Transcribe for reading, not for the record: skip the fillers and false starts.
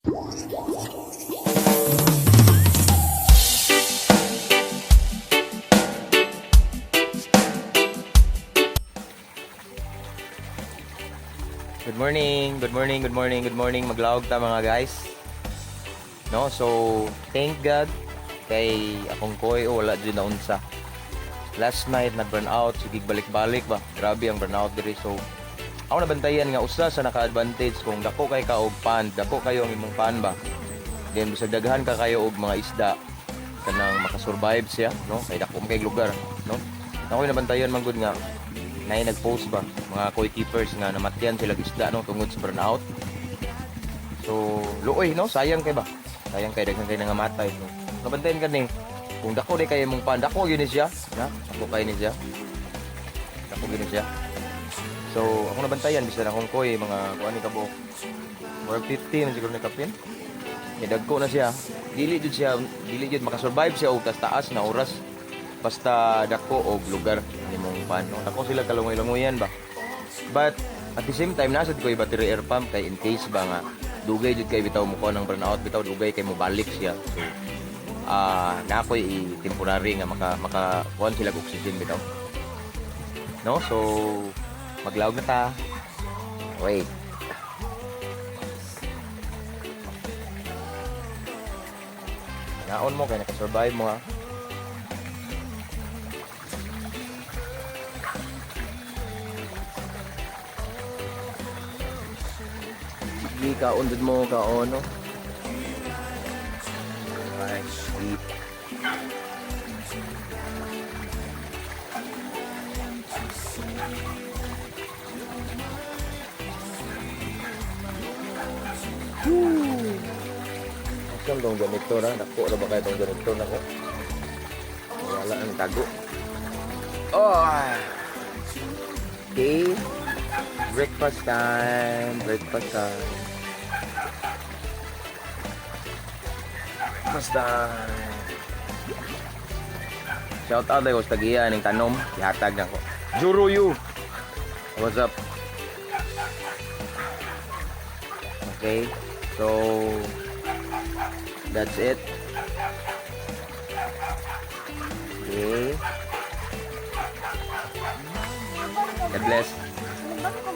Good morning, good morning, good morning, good morning. Maglaog ta, mga guys. No, so thank God kay akong koi, oh, wala jud naunsa. Last night nag burn out, sige balik-balik ba. Grabe ang burn out diri. So ako nabantayan nga usa sa naka-advantage kung dako kay ka og pond, dako kayo ang imong pond ba. Then bisag daghan ka kayo og mga isda, kanang makasurvive siya, no? Kay dako man kay lugar, no? Ako nabantayan man gud nga naay nag-post ba mga koi keepers nga namatyan sila isda, no, tungod sa burnout. So luoy, no, sayang kay ba? Sayang kay daghan kay nangamatay, no. Nabantayan ka ni kung dako di kay imong pond, dako gyud ni siya, na? Dako kay ni siya. Dako gyud ni siya. So ako nabantayan bisan akong koi mga kuan ni kabuok. More 50 man siguro ni kapin. Kay dagko na siya. Dili jud siya, dili jud makasurvive siya og taas na oras. Basta dako og lugar nimong pan. No? Dako sila kalungoy-lungoyan ba. But at the same time naa sad koy battery air pump kay in case ba nga dugay jud kay bitaw mo ko ng burnout bitaw, dugay kay mo balik siya. So naa koy i temporary nga maka maka kuan sila og oxygen bitaw. No? So maglaog na ta. Wait. Naon mo kay nakasurvive mo ha. Sige, kaon jud mo, kaon, no? Ay, sweet. Woo! Asam tong janitor ha? Dako na ba kayo tong janitor na ko? Wala ang tago. Oh! Okay. Breakfast time. Breakfast time. Breakfast time. Shout out ko sa tagiya ning tanom. Ihatag na ko. Juruyu. What's up? Okay. So that's it. Okay. God bless. Ano ba ko